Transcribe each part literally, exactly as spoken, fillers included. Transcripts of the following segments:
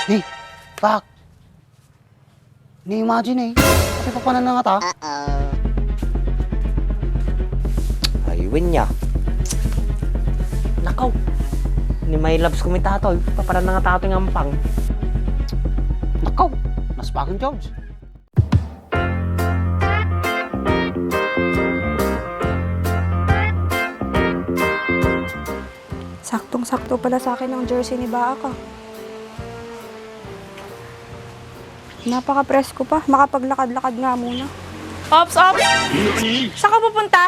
Ni, Pak. Ni, imagine eh. Pati papanan na nga ta. Ay, win niya. Nakaw. Ni my loves ko mi tatoy. Papanan na nga tatoy nga ampang. Nakaw. Naspagan, George. Saktong-sakto pala sa akin ang jersey ni Baak, ah. Napaka-presko pa. Makapaglakad-lakad nga muna. Ops, ops! Saan ka pupunta?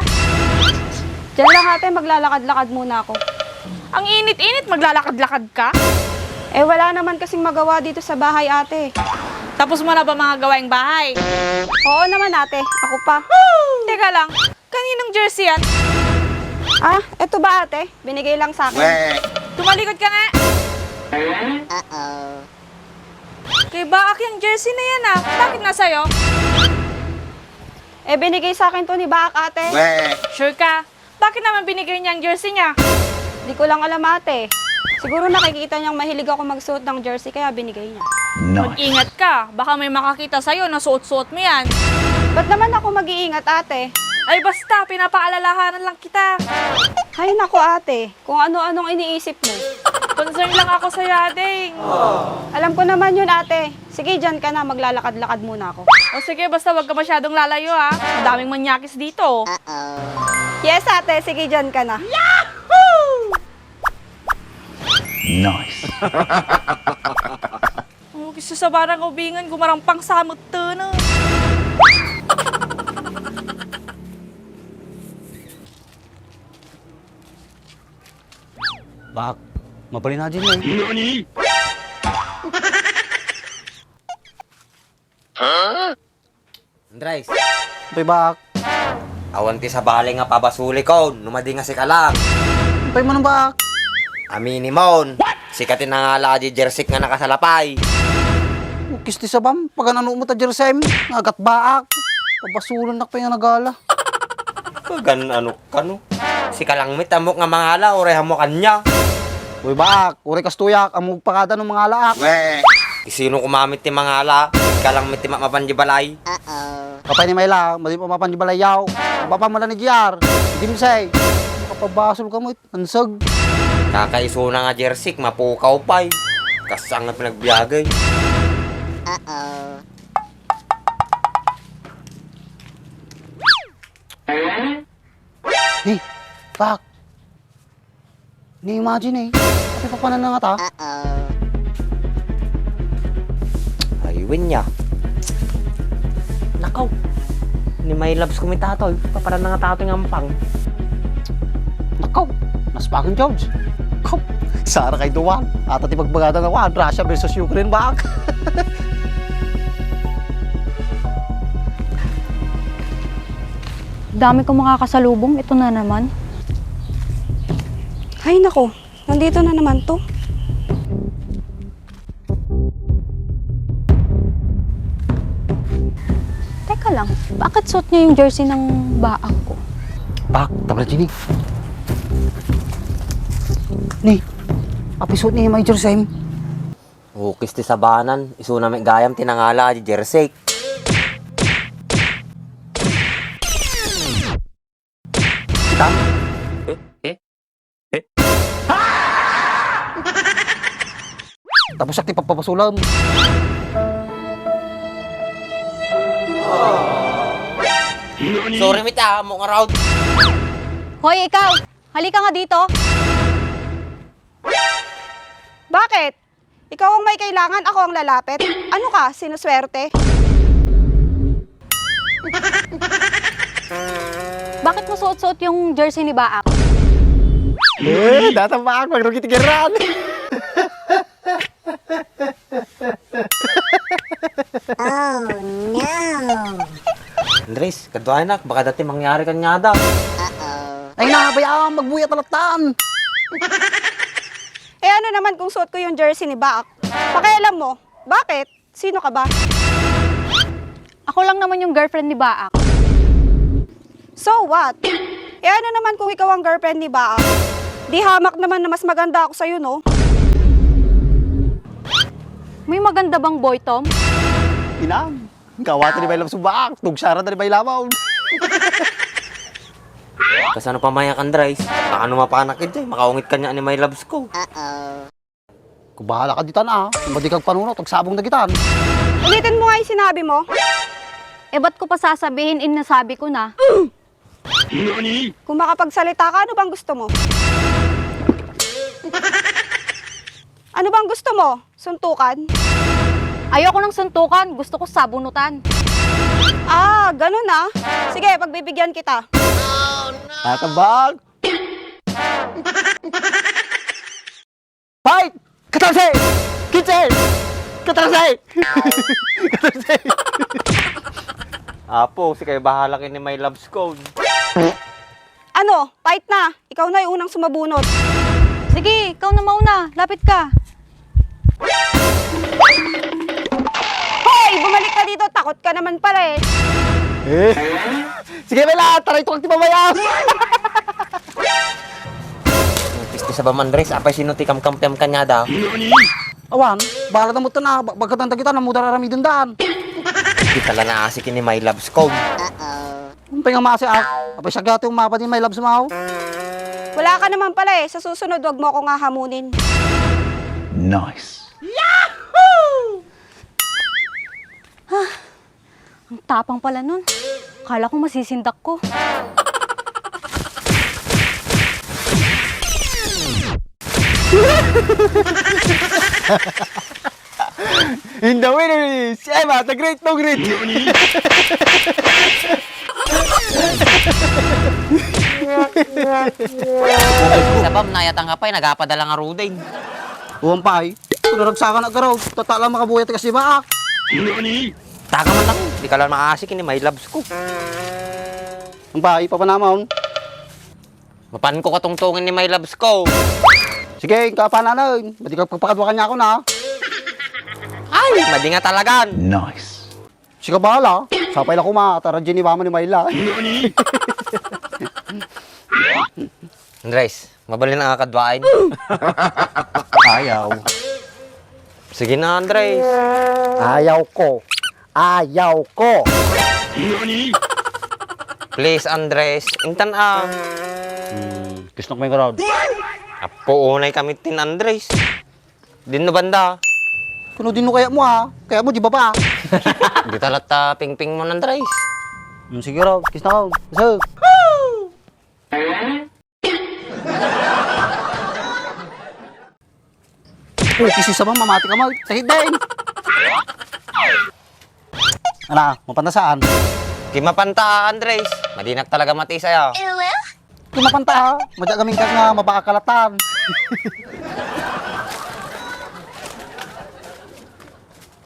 Diyan lang, ate, maglalakad-lakad muna ako. Ang init-init, maglalakad-lakad ka? Eh, wala naman kasing magawa dito sa bahay, ate. Tapos mo na ba mga gawaing bahay? Oo naman, ate. Ako pa. Teka lang, kaninong jersey yan? Ah, eto ba, ate? Binigay lang sa akin. Tumalikod ka nga! Kay Baak yung jersey na yan, ah. Bakit na sa'yo? Eh, binigay sa akin to ni Baak, ate. Sure ka? Bakit naman binigay niya ang jersey niya? Di ko lang alam, ate. Siguro nakikita niyang mahilig ako magsuot ng jersey, kaya binigay niya. Mag-ingat ka. Baka may makakita sa'yo na suot-suot mo yan. Ba't naman ako mag-iingat, ate? Ay, basta. Pinapaalalahanan lang kita. Ay, naku, ate. Kung ano-anong iniisip mo. Concern lang ako sa'yo, ading. Alam ko naman yun, ate. Sige, diyan ka na. Maglalakad-lakad muna ako. O sige, basta wag ka masyadong lalayo, ha. Ang daming manyakis dito. Yes, ate. Sige, diyan ka na. Nice. Oh, gusto sa barang ubingan, gumarampang sa mata na. Bak, mabalin na din eh. Andres. Toy, Bak. Awan ti sabali nga pabasulikon, no madi nga sika lang. Toy man, Bak. Aminimon. Sika ti nangala di jersey nga nakasalapay. Ukis ti sabam, pagan-ano mo ta jersey, nga agat Baak. Pabasulon nak pa nga nagala. Pagan-ano kano? Sika lang met ammok nga mangala, uray ammok ania. Uy, Baak, uray kastoyak, ammok pakada no mangalaak. Ti sino koma met ti mangala? Sika lang met ti ma-, mapan di balay. Apay ni Mayla, madi pa mapan di balay yaw. Papa mo lang ni G R. Dimsay. Makapabasol ka mo, ansag. Kakaisuna nga jersey, mapukaw pay. Kasang nga pinagbiagay. Ni, Pak. Ni, imagine eh. Pati papanan na nga ta. Ay, win niya. Nakaw. Ni my loves ko mi tatoy. Papanan na nga tatoy nga ampang. Nakaw. Naspagan, George. Kaw. Sara kay Duwan. Ata ti pagbagada nga wan. Russia versus Ukraine, Bak. Dami kong makakasalubong. Ito na naman. Ay, nako. Nandito na naman 'to. Teka lang, bakit suot niya yung jersey ng Baak ko? Pak, tabla, Jenny. Ni, apay suot niya yung may jersey? Ukis ti sabanan, isuna met gayam ti nangala di jersey. Kitam? Eh? Eh? Eh? Tapos siya ti pagpapasulam. Sorry, met, ah, mo nga raw. Hoy, ikaw! Halika nga dito! Bakit? Ikaw ang may kailangan, ako ang lalapit. Ano ka, sinuswerte? Bakit mo suot-suot yung jersey ni Baak? Eh, data Baak, magrugi ti geran. Oh, no! Andres, kaduanak, baka dati mangyari kanyada. Ay na, bayaan, magbuya talatan. Eh, ano naman kung suot ko yung jersey ni Baak? Pakialam mo. Bakit? Sino ka ba? Ako lang naman yung girlfriend ni Baak. So what? Eh, ano naman kung ikaw ang girlfriend ni Baak? Di hamak naman na mas maganda ako sa'yo, no? May Kanda bang boy, Tom? Inang, kawatan ni Bay Labs bak, tugsara da ni Bay Lamaw. Kasano pa mayak, Andres? Paano mapanak iti? Makaungit kanya ni My Loves ko. Kung bahala ka ditan, ah. Kung di kagpanunot, agsabong na gitan. Ulitin mo nga yung sinabi mo. Eh, ba't ko pa sasabihin in nasabi ko na? Kung makapagsalita ka, ano bang gusto mo? Ano bang gusto mo? Suntukan? Ayoko ng suntukan. Gusto ko sabunutan. Ah, ganun ah. Sige, pagbibigyan kita. Tatabag! Fight! Katorse! Kinse! Katorse! Katorse! Apo, si kayo bahala kini My Loves ko. Ano? Fight na! Ikaw na yung unang sumabunot. Sige, ikaw na mauna. Lapit ka. Hoy! Bumalik ka dito. Takot ka naman pala eh. Eh? Sige, Bella. Taray, tukag ti pabaya. Pisti sa baman, Andres. Apay sino ti kamkampiam kanyada? Awan, bahala na mo ito na. Ba-, bagkatan dagita, namudar aramiden daan. Di tala naasik ini My Loves ko. Umpay nga masi, ah. Apay siya gati umapa din My Loves mo. Wala ka naman pala eh. Sa susunod, wag mo ako nga hamunin. Nice. Ang tapang pala nun. Kala ko masisindak ko. In the winner is Emma, the great, no great. Sabam, nayatang ka pa, eh, nagapadala nga rudin. Uwan pa, eh. Kung naragsakan na garaw, tatala makabuyat kasi baak. Taka man lang, di ka lang maasik, ini My Loves ko. Ang bahay, papanamon. Mapan ko katungtungin ni My Loves ko. Sige, kapanan. Madi ka pagpakaduakan niya ako na. Ay, madi nga talagan. Nice. Sika bahala. Sapay la kuma, tara, Jenny, mama ni Myla. Andres, mabalin ang akadwain. Ayaw. Sige na, Andres. Ayaw ko. Ayaw ko. Please, Andres. Intan a. Hmm, kisnok mo yung crowd. Apo, unay kami tin Andres. Dinno banda. Kuno dinno kaya mo, ah. Kaya mo, di ba ba? Di talatta pingping mo, Andres. Hmm, sige raw, kiss na ka. Sir. Oh, kisi sa mga mamati ka, mag-, tahid din. Ana, mapanta saan? Di mapanta, Andres. Madinak talaga mati saya. Di mapanta, ha? Madya gamin ka nga mabakalatan.